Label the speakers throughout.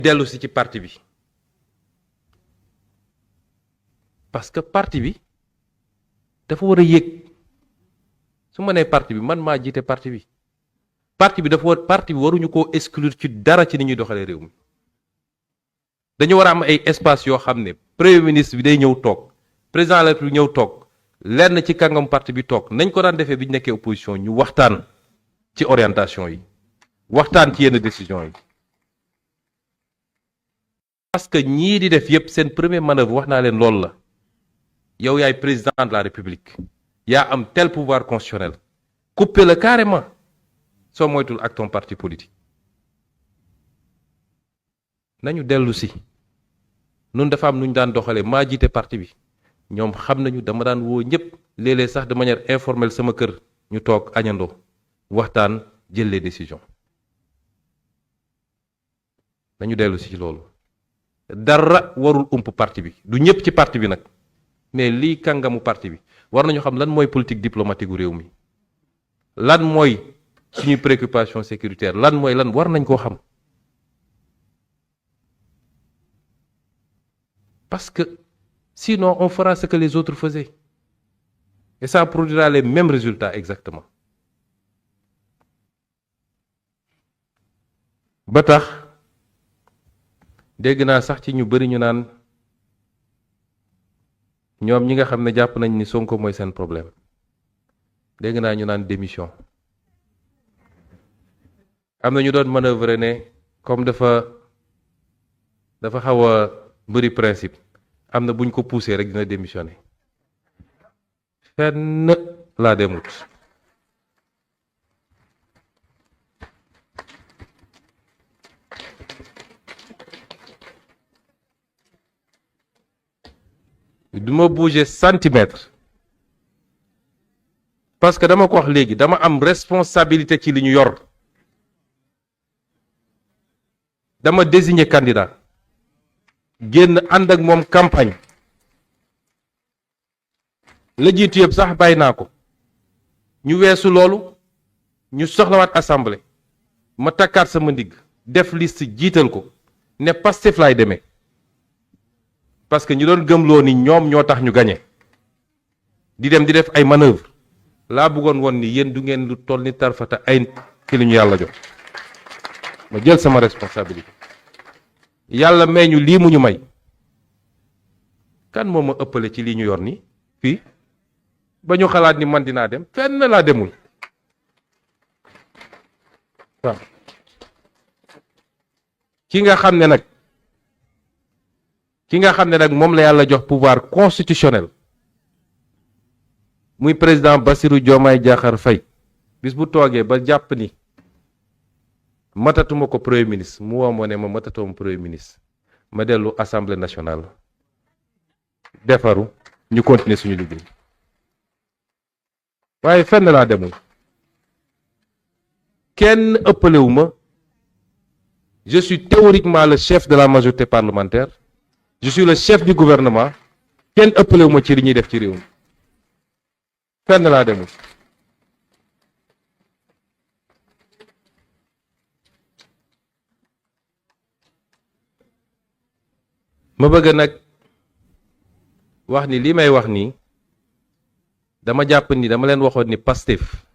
Speaker 1: dellu si ci parti bi parce que parti bi dafa war a yëg su ma nee parti bi man maa jiite parti bi parti bi waruñu koo exclure ci dara ci ni ñuy doxalee réew mi dañu war a am ay espace yoo xam ne premier ministre bi day ñëw toog président de la République ñëw toog lenn ci kàngam parti bi toog nañ ko daan defee bi ñu nekkee opposition ñu waxtaan ci orientation yi waxtaan ci yenn décision yi parce que ñii di def yépp seen première manœuvre wax naa leen loolu la yow yaay président de la République yaa am tel pouvoir constitutionnel couper la carrément soo moytul ak ton parti politique nañu dellu si nun dafa am nu ñu daan doxalee maa jiite parti bi ñoom xam nañu dama daan woo ñëpp léeg-léeg sax de manière informelle sama kër ñu toog añandoo waxtaan jël les décisions nañu dellu si ci loolu dara warul ump parti bi du ñëpp ci parti bi nag mais lii kàngamu parti bi war nañu xam lan mooy politique diplomatique gu réew mi lan mooy suñuy préoccupation sécuritaire lan mooy lan war nañ koo xam parce que sinon on fera ce que les autres faisaient et ça produira les mêmes résultats exactement ba tax dégg naa sax ci ñu bari ñu naan ñoom ñi nga xam ne jàpp nañ ni Sonko mooy seen problème dégg naa ñu naan démission am na ñu doon manœuvrer ne comme dafa xaw a bëri principe am na buñ ko poussé rek dina démissionner fenn laa demut du ma bouger centimètre parce que dama ko wax léegi dama am responsabilité ci li ñu yor dama désigner candidat génn ànd ak moom campagne la jiitu yëpp sax bàyyi naa ko ñu weesu loolu ñu soxlawaat assemblée ma takkaat sama ndigg def liste jiital ko ne Pastef laay demee parce que ñu doon gëmloo ni ñoom ñoo tax ñu gañe di dem di def ay manœuvre laa bëggoon woon ni yéen du ngeen lu toll ni tarfata ay ci li ñu yàlla jox ma jël sama responsabilité yàlla may ñu lii mu ñu may kan moo ma ëppale ci lii ñu yor ni fii ba ñu xalaat ni man dinaa dem fenn laa demul waaw ki nga xam ne nag moom la yàlla jox pouvoir constitutionnel muy président Bassirou Diomaye Diakhar Faye bis bu toogee ba jàpp ni matatuma ko premier ministre mu woo ma ne ma matatuma premier ministre ma dellu assemblée nationale defaru ñu continuer suñu liggéey waaye fenn laa demul kenn ëppalewu ma je suis théoriquement le chef de la majorité parlementaire je suis le chef du gouvernement kenn ëppalewu ma ci li ñuy def ci réew mi fenn laa demul ma bëgg nag wax ni li may wax nii dama jàpp ni dama leen waxoon ni Pastef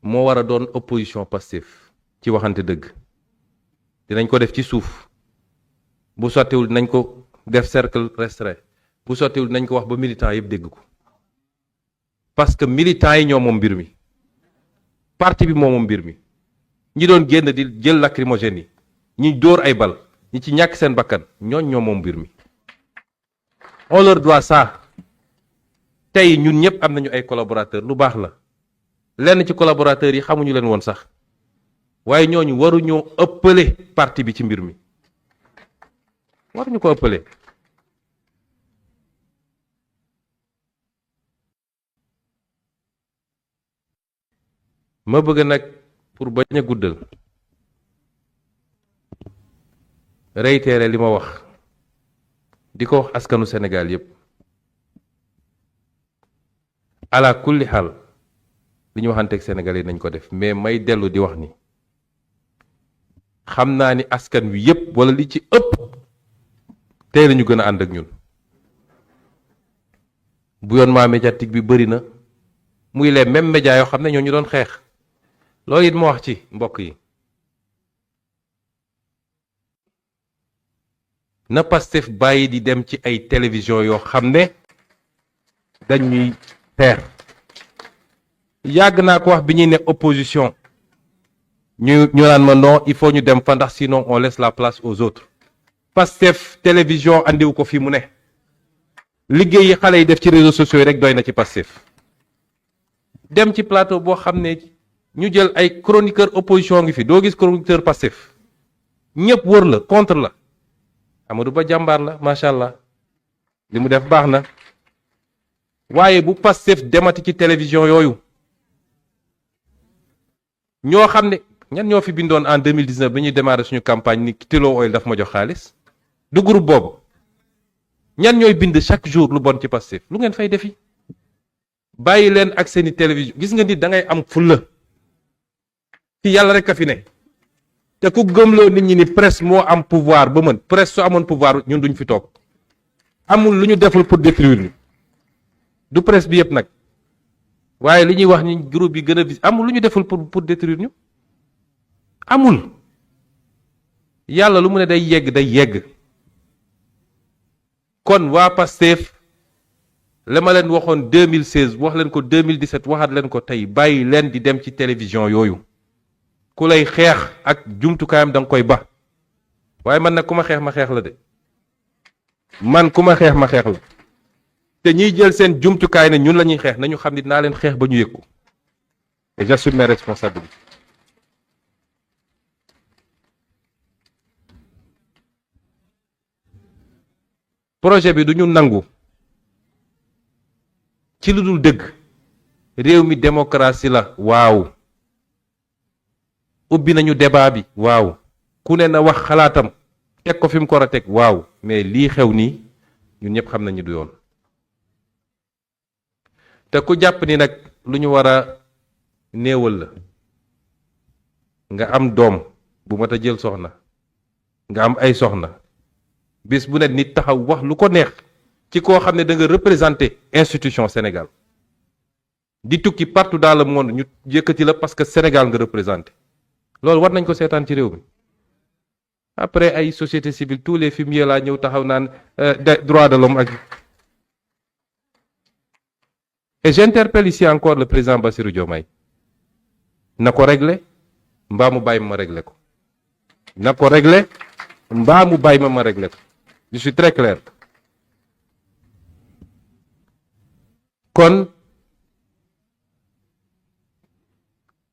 Speaker 1: moo war a doon opposition Pastef ci waxante dëgg dinañ ko def ci suuf bu sottiwul dinañ ko def cercle restreint bu sottiwul dinañ ko wax ba militants yëpp dégg ko parce que militants yi ñoo moom mbir mi parti bi moo moom mbir mi ñi doon génn di jël lacrymogène yi ñi dóor ay bal ñi ci ñàkk seen bakkan ñoo moom mbir mi on leur doit ça tey ñun ñëpp am nañu ay collaborateurs lu baax la lenn ci collaborateurs yi xamuñu leen woon sax waaye ñooñu waruñoo ëppale parti bi ci mbir mi waruñu ko ëppale ma bëgg nag pour bañ a guddal réitérer li ma wax di ko wax askanu Sénégal yépp ala kulli xaal li ñu waxanteeg Sénégal yi nañ ko def mais may dellu di wax ni xam naa ni askan wi yépp wala li ci ëpp tey lañu gën a ànd ak ñun. bouillonnement médiatique bi bëri na muy les mêmes médias yoo xam ne ñoo ñu doon xeex loolu it moo wax ci mbokk yi. na Pastef bàyyi di dem ci ay télévision yoo xam ne dañuy teer. yàgg naa ko wax bi ñuy ne opposition ñu naan ma non il faut ñu dem fa ndax sinon on laisse la place aux autres. Pastef télévision andiwu ko fi mu ne. liggéey yi xale yi def ci réseaux sociaux yi rek doy na ci Pastef. dem ci plateau boo xam ne ñu jël ay chroniqueur opposition ngi fi doo gis chroniqueur Pastef ñëpp wër la contre la. Amadou Ba jàmbaar la macha allah li mu def baax na waaye bu Pastef demati ci télévision yooyu ñoo xam ne ñan ñoo fi bindoon en 2019 bi ñuy démarrer suñu campagne ni Tullow Oil daf ma jox xaalis du groupe boobu ñan ñooy bind chaque jour lu bon ci Pastef lu ngeen fay defi bàyyi leen ak seeni télévision gis nga nit da ngay am fulla fi yàlla rek a fi ne. te ku gëmloo nit ñi ni presse moo am pouvoir ba mën presse su amoon pouvoir ñun duñ fi toog amul lu ñu deful pour détruire ñu du presse bi yëpp nag waaye li ñuy wax ni groupe yi gën a vis amul lu ñu deful pour détruire ñu amul yàlla lu mu ne day yegg kon waa Pastef la ma leen waxoon 2016 wax leen ko 2017 waxaat leen ko tey bàyyi leen di dem ci télévision yooyu. ku lay xeex ak jumtukaayam da nga koy ba waaye man nag ku ma xeex ma xeex la de man ku ma xeex ma xeex la te ñiy jël seen jumtukaay ne ñun la ñuy xeex nañu xam ni dinaa leen xeex ba ñu yëg ko et j'assume mes responsabilités. projet bi du ñu nangu ci lu dul dëgg réew mi démocratie la waaw. ubbi nañu débat bi waaw ku ne na wax xalaatam teg ko fi mu ko war a teg waaw mais lii xew nii ñun ñëpp xam nañu du yoon te ku jàpp ni nag lu ñu war a néewal la nga am doom bu mat a jël soxna nga am ay soxna bis bu ne nit taxaw wax lu ko neex ci koo xam ne da nga représenter institution Sénégal di tukki partout dans le monde ñu yëkkati la parce que Sénégal nga représenter loolu war nañ ko seetaan ci réew mi après ay société civile tous les fumiers laa ñëw taxaw naan droit de l'homme ak et j'interpelle ici encore le président Bassirou Diomaye na ko régler mbaa mu bàyyi ma régler ko na ko régler mbaa mu bàyyi ma régler ko je suis très clair kon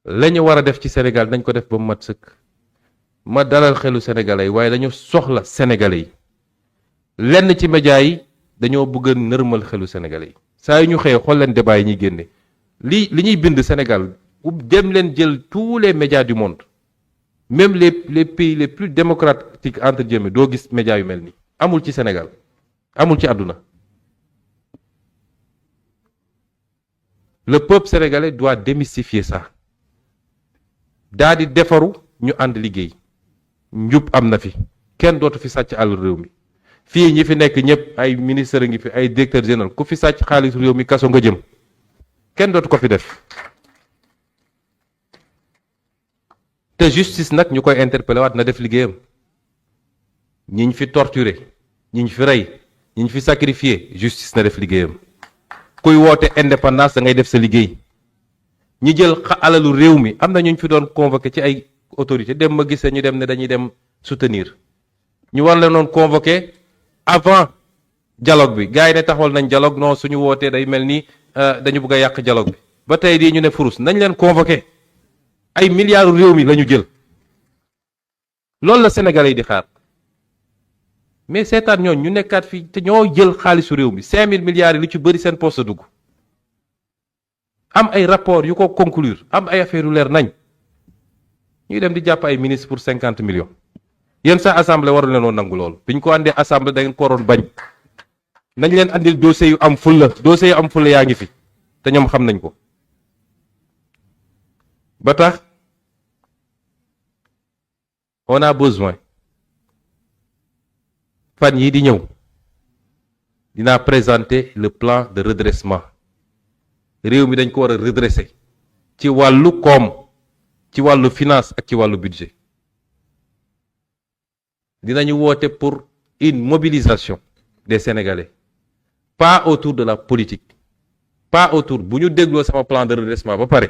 Speaker 1: la ñu war a def ci Sénégal dañ ko def ba mu mat sëkk ma dalal xelu sénégalais yi waaye dañu soxla sénégalais yi lenn ci média yi dañoo bëgg a nërmal xelu sénégalais yi saa yu ñu xëyee xool leen débat yi ñuy génne li ñuy bind Sénégal dem leen jël tous les médias du monde même les pays les plus démocratiques entre guillemets doo gis médias yu mel nii amul ci Sénégal amul ci àdduna. Le peuple sénégalais doit démystifier ça daa di defaru ñu ànd liggéey njub am na fi kenn dootu fi sàcc àll réew mi fii ñi fi nekk ñëpp ay ministre ngi fi ay directeur général ku fi sàcc xaalis réew mi kaso nga jëm kenn dootu ko fi def te justice nag ñu koy interpellé waat na def liggéeyam ñi ñu fi torturé ñi ñu fi rey ñi ñu fi sacrifié justice na def liggéeyam kuy woote indépendance da ngay def sa liggéey ñi jël alalu réew mi am na ñu fi doon convoqué ci ay autorité dem ma gisee ñu dem ne dañuy dem soutenir ñu war leen doon convoqué avant dialogue bi gars yi ne taxawal nañ dialogue non suñu wootee day mel ni dañu bëgg a yàq dialogue bi ba tey di ñu ne furus nañ leen convoqué ay milliards réew mi la ñu jël loolu la Sénégalais yi di xaar mais seetaan ñooñu ñu nekkaat fii te ñoo jël xaalisu réew mi 5000 milliards yi lu ci bëri seen poste dugg am ay rapport yu ko conclure am ay affaire yu leer nañ ñuy dem di jàpp ay ministre pour 50 millions yéen sa assemblée waru leen woon nangu loolu biñ ko àndee assemblée da ngeen ko waroon bañ nañ leen andil dossier yu am fulla yaa ngi fi te ñoom xam nañ ko ba tax on a besoin fan yii di ñëw dinaa présenter le plan de redressement réew mi dañ ko war a redresser ci wàllu koom ci wàllu finance ak ci wàllu budget dinañu woote pour une mobilisation des Sénégalais pas autour de la politique pas autour bu ñu dégloo sama plan de redressement ba pare